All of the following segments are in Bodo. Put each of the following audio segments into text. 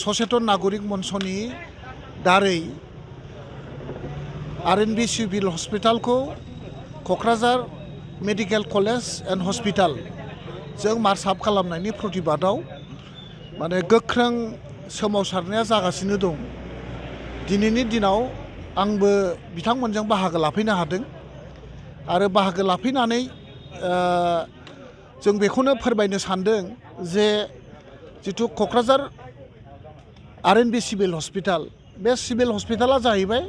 सचेतन नागरिक मन्चनि दारै आरएनबि सिभिल हस्पिटालखौ Kokrajhar medical college and hospital जों मार्चआप खालामनायनि प्रतिबादाव माने गोख्रों सोमावसारनाया जागासिनो दं। दिनैनि दिनाव आंबो बिथांमोनजों बाहागो लाफैनो हादों आरो बाहागो लाफैनानै जों बेखौनो फोरमायनो सानदों जे जिथु क'क्राझार आरएनबि सिभिल हस्पिटाल बे सिभिल हस्पिटाला जाहैबाय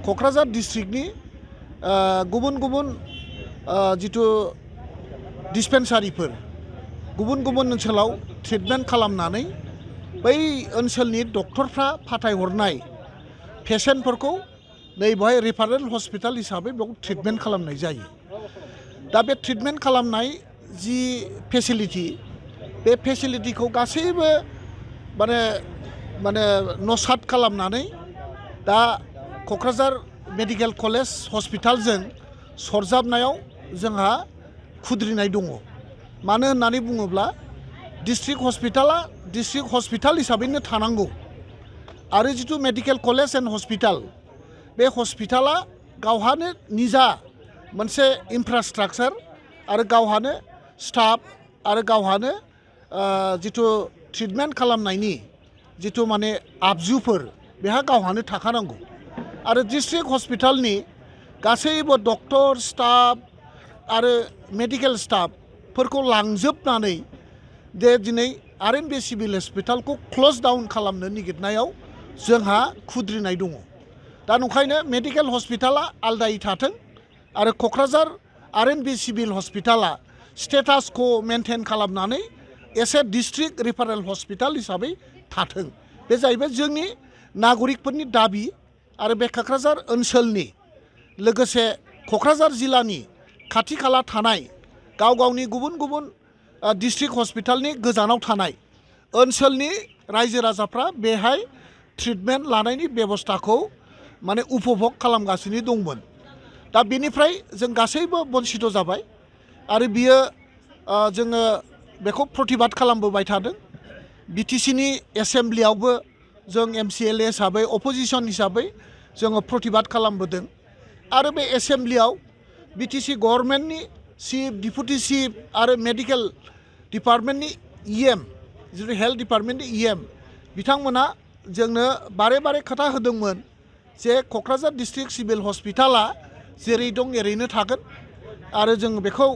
क'क्राझार डिस्ट्रिक्टनि गुबुन गुबुन जिथु डिस्पेन्सारिफोर गुबुन गुबुन ओनसोलाव ट्रिटमेन्ट खालामनानै बै ओनसोलनि डक्टरफ्रा फाथायहरनाय पेसेन्टफोरखौ नै बेवहाय रेफारेल हस्पिटाल हिसाबै बेयाव ट्रिटमेन्ट खालामनाय जायो। दा बे ट्रिटमेन्ट खालामनाय जि फेसिलिटि बे फेसिलिटिखौ गासैबो माने नसात खालामनानै दा क'क्राझार मेडिकेल कलेज हस्पिटालजों सरजाबनायाव जोंहा खुद्रिनाय दङ। मानो होननानै बुङोब्ला डिस्ट्रिक्ट हस्पिटाला डिस्ट्रिक्ट हस्पिटाल हिसाबैनो थानांगौ आरो जिथु मेडिकेल कलेज एन्ड हस्पिटाल बे हस्पिटाला गावहानो निजा मोनसे इनफ्रास्ट्राक्चार आरो गावहानो स्टाफ आरो गावहानो जिथु ट्रिटमेन्ट खालामनायनि जिथु माने आगजुफोर बेहा गावहानो थाखानांगौ आरो डिस्ट्रिक्ट हस्पिटालनि गासैबो डक्टर स्टाफ आरो मेडिकेल स्टाफफोरखौ लांजोबनानै दिनै आरएनबि सिभिल हस्पिटालखौ क्लज डाउन खालामनो नागिरनायाव जोंहा खुद्रिनाय दङ। दा नंखायनो मेडिकेल हस्पिटाला आलदायै थाथों आरो क'क्राझार आरएनबि सिभिल हस्पिटाला स्टेटासखौ मेनटेन खालामनानै एसे डिस्ट्रिक्ट रेफारेल हस्पिटाल हिसाबै थाथों। बे जाहैबाय जोंनि नागरिकफोरनि दाबि आरो बे क'क्राझार ओनसोलनि लोगोसे क'क्राझार जिल्लानि खाथि खाला थानाय गाव गावनि गुबुन गुबुन डिस्ट्रिक्ट हस्पिटालनि गोजानाव थानाय ओनसोलनि रायजो राजाफ्रा बेहाय ट्रिटमेन्ट लानायनि बेबस्थाखौ माने उपभग खालामगासिनो दंमोन। दा बेनिफ्राय जों गासैबो बन्सित जाबाय आरो बियो जोङो बेखौ प्रतिबाद खालामबोबाय थादों। बिटिसिनि एसेम्ब्लियावबो जों एमसिएलए हिसाबै अपोजिसन हिसाबै जोङो प्रतिबाद खालामबोदों आरो बे एसेम्ब्लियाव बिटिसि गभर्नमेन्टनि चिफ डिपुटि चिफ आरो मेडिकेल डिपार्टमेन्टनि इएम जिथु हेल्थ डिपार्टमेन्टनि इएम बिथांमोना जोंनो बारे बारे खोथा होदोंमोन जे क'क्राझार डिस्ट्रिक्ट सिभिल हस्पिटाला जेरै दं एरैनो थागोन आरो जों बेखौ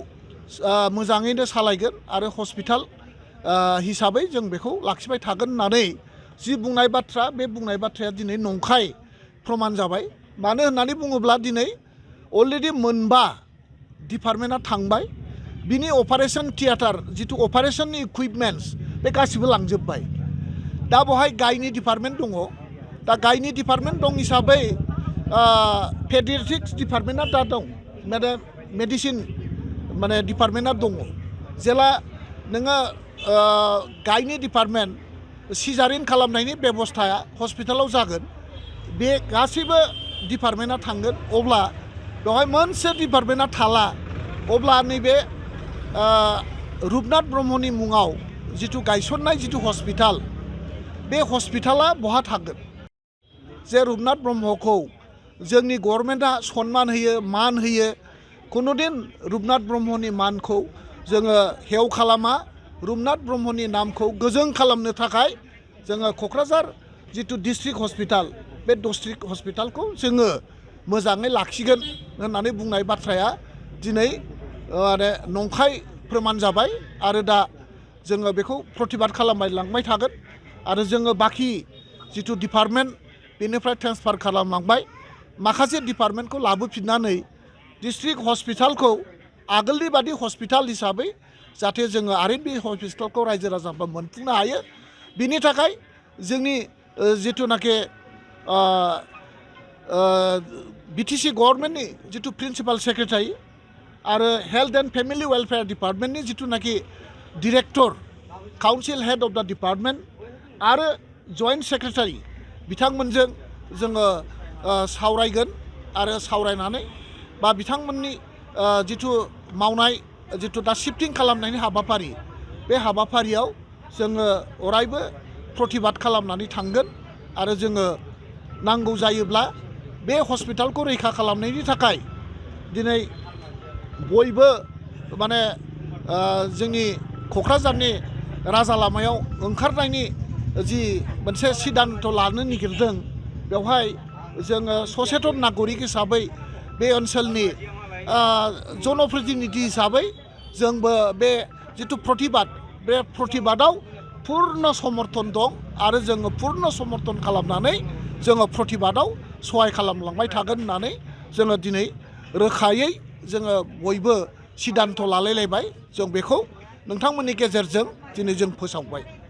मोजाङैनो सालायगोन आरो हस्पिटाल हिसाबै जों बेखौ लाखिबाय थागोन होननानै जि बुंनाय बाथ्रा बे बुंनाय बाथ्राया दिनै नंखाय प्रमान जाबाय। मानो होननानै बुङोब्ला दिनै अलरेडि मोनबा डिपार्टमेन्टआ थांबाय बिनि अपारेशन थियेटार जिथु अपारेशननि इकुइपमेन्टस बे गासिबो लांजोब्बाय। दा बेवहाय गायनि डिपार्टमेन्ट दङ। दा गायनि डिपार्टमेन्ट दं हिसाबै पेडियाट्रिक्स डिपार्टमेन्टआ दा दं मेडिसिन माने डिपार्टमेन्टआ दङ। जेला नोङो गायनि डिपार्टमेन्ट सिजारिन खालामनायनि बेबस्थाया हस्पिटालाव जागोन बे गासैबो डिपार्टमेन्टआ थांगोन अब्ला बेवहाय मोनसे डिपार्टमेन्टआ थाला अब्ला नैबे रुपनाथ ब्रह्मनि मुङाव जिथु गायसननाय जिथु हस्पिटाल बे हस्पिटाला बहा थागोन। जे रुपनाथ ब्रह्मखौ जोंनि गभर्नमेन्टआ सनमान होयो मान होयो कुनुदिन रुपनाथ ब्रह्मनि मानखौ जोङो हेव खालामा। रुपनाथ ब्रह्मनि नामखौ गोजों खालामनो थाखाय जोङो क'क्राझार जिथु डिस्ट्रिक्ट हस्पिटाल बे डिस्ट्रिक्ट हस्पिटालखौ जोङो मोजाङै लाखिगोन होननानै बुंनाय बाथ्राया दिनै नंखाय प्रमान जाबाय आरो दा जोङो बेखौ प्रतिबाद खालामबाय लांबाय थागोन आरो जोङो बाखि जिथु डिपार्टमेन्ट बेनिफ्राय ट्रेन्सफार खालामलांबाय माखासे डिपार्टमेन्टखौ लाबोफिननानै डिस्ट्रिक्ट हस्पिटालखौ आगोलनि बादि हस्पिटाल हिसाबै जाहाथे जोङो आरएनबि हस्पिटालखौ रायजो राजाफ्रा मोनफुंनो हायो बिनि थाखाय जोंनि जिथुनाखि बिटिसि गभर्नमेन्टनि जिथु प्रिन्सिपाल सेक्रेटारि आरो हेल्थ एन्ड फेमिलि वेलफेयार डिपार्टमेन्टनि जिथुनाखि डिरेक्टर काउन्सिल हेड अफ द डिपार्टमेन्ट आरो जइन्ट सेक्रेटारि बिथांमोनजों जोङो सावरायगोन आरो सावरायनानै बा बिथांमोननि जिथु मावनाय जिथु दा शिफ्टिं खालामनायनि हाबाफारि बे हाबाफारियाव जोङो अरायबो प्रतिबाद खालामनानै थांगोन आरो जोङो नांगौ जायोब्ला बे हस्पिटालखौ रैखा खालामनायनि थाखाय दिनै बयबो माने जोंनि क'क्राझारनि राजा लामायाव ओंखारनायनि जि मोनसे सिद्धान्त लानो नागिरदों बेवहाय जोङो सचेतन नागरिक हिसाबै बे ओनसोलनि जनप्रतिनिधि हिसाबै जोंबो बे जिथु प्रतिबाद बे प्रतिबादाव पुर्ण समर्थन दं आरो जोङो पुर्ण समर्थन खालामनानै जोङो प्रतिबादाव सहाय खालामलांबाय थागोन होननानै जोङो दिनै रोखायै जोङो बयबो सिद्धान्त लालायलायबाय जों बेखौ नोंथांमोननि गेजेरजों दिनै जों फोसावबाय।